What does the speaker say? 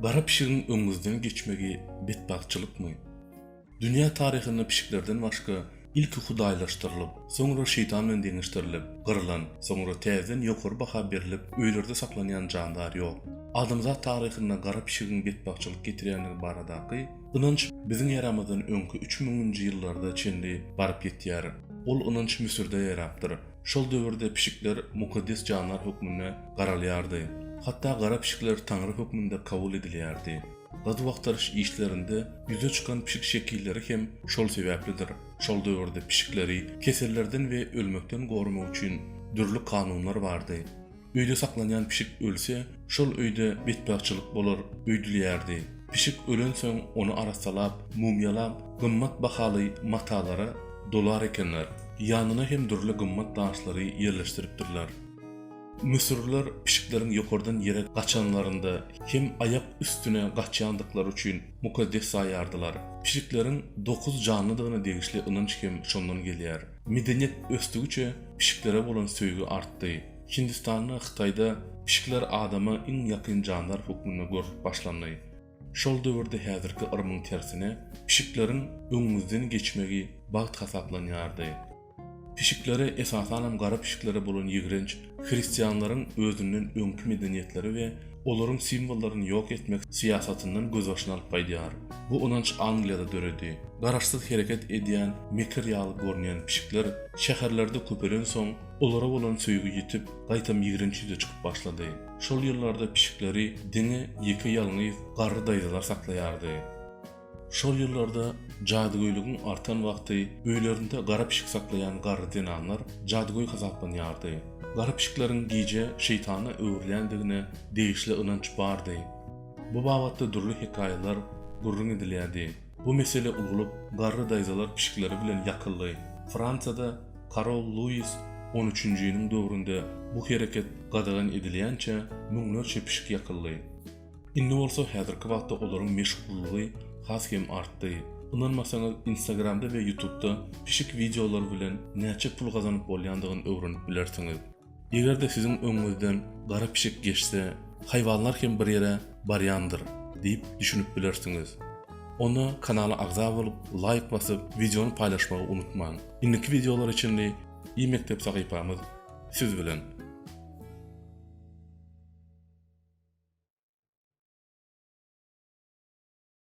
Gara pişigiň öňüňizden geçmegi betbagtçylykmy? Dünýä taryhynda pişiklerden başga ilki hudaýlaşdyrylyp, soňra şeýtan bilen deňeşdirilip, gyrylan, soňra täzeden ýokary baha berlip öýlerde saklanýan jandar ýok. Adamzat taryhynda gara pişigiň betbagtçylyk getirýändigi baradaky ynanç biziň eramyzdan öňki üç müňünji ýyllarda çenli baryp ýetýär. Ol ynanç Müsürde ýaýrapdyr. Şol döwürde pişikler mukaddes jandar hökmünde garalýardy. Hatda gara pişikler taňry hökmünde kabul edilýärdi. Gazuw-agtaryş işlerinde ýüze çykan pişik şekilleri hem şol sebäplidir. Şol döwürde pişikleri kesellerden we ölmekden goramak üçin dürli kanunlar bardy. Öýde saklanýan pişik ölse, şol öýde betbagtçylyk bolar öýdülýärdi. Pişik ölensoň ony arassalap, mumyýalap, gymmat bahaly matalara dolar ekenler. Ýanyna hem dürli gymmat daşlary ýerleşdiripdirler. Müsürliler pişikleriň ýokardan ýere gaçanlarynda hem aýak üstüne gaçýandyklary üçin mukaddes saýýardylar. Pişikleriň dokuz janlydygyna degişli ynanç hem şondan gelýär. Medeniýet ösdügiçe pişiklere bolan söýgi artdy. Hindistanda, Hytaýda pişikler adama iň ýakyn jandar hökmünde görlüp başlandy. Şol döwürde häzirki yrymyň tersine pişikleriň öňüňizden geçmegi bagt hasaplanýardy. Pişiklere, esasanam gara pişiklere bolan ýigrenç hristianlaryň özünden öňki medeniýetleri we olaryň simwollaryny ýok etmek syýasatyndan gözbaşyny alyp gaýdýar. Bu ynanç Angliýada döredi. Garaşsyz hereket edýän, mekir ýaly görünýän pişikler şäherlerde köpelensoň, olara bolan söýgi ýitip, gaýtam ýigrenç ýüze çykyp başlady. Şol ýyllarda pişikleri diňe ýeke-ýalňyz garry daýzalar saklaýardy. Şol ýyllarda jadygöýlügiň artan wagty öýlerinde gara pişik saklaýan garry zenanlar jadygöý hasaplanýardy. Gara pişikleriň gije şeýtana öwrülýändigine degişli ynanç bardy. Bu babatda dürli hekaýalar gürrüň edilýärdi. Bu mesele urulyp, garry daýzalar pişikleri bilen ýakyldy. Fransiýada Karol Luis on üçünjiniň döwründe bu hereket gadagan edilýänçä müňlerçe pişik ýakyldy. Indi bolsa häzirki wagtda olaryň meşhurlygy has hem artdy. Ynanmasaňyz Instagramda we Ýutubda pişik wideolary bilen näçe pul gazanyp bolýandygyny öwrenip bilersiňiz. Eger-de siziň öňüňizden gara pişik geçse, haýwanlar hem bir ýere barýandyr diýip düşünip bilersiňiz. Onda kanala agza bolup, laýk basyp, wideony paýlaşmagy unutmaň. Indiki wideolara çenli i-mekdep sahypamyz siz bilen!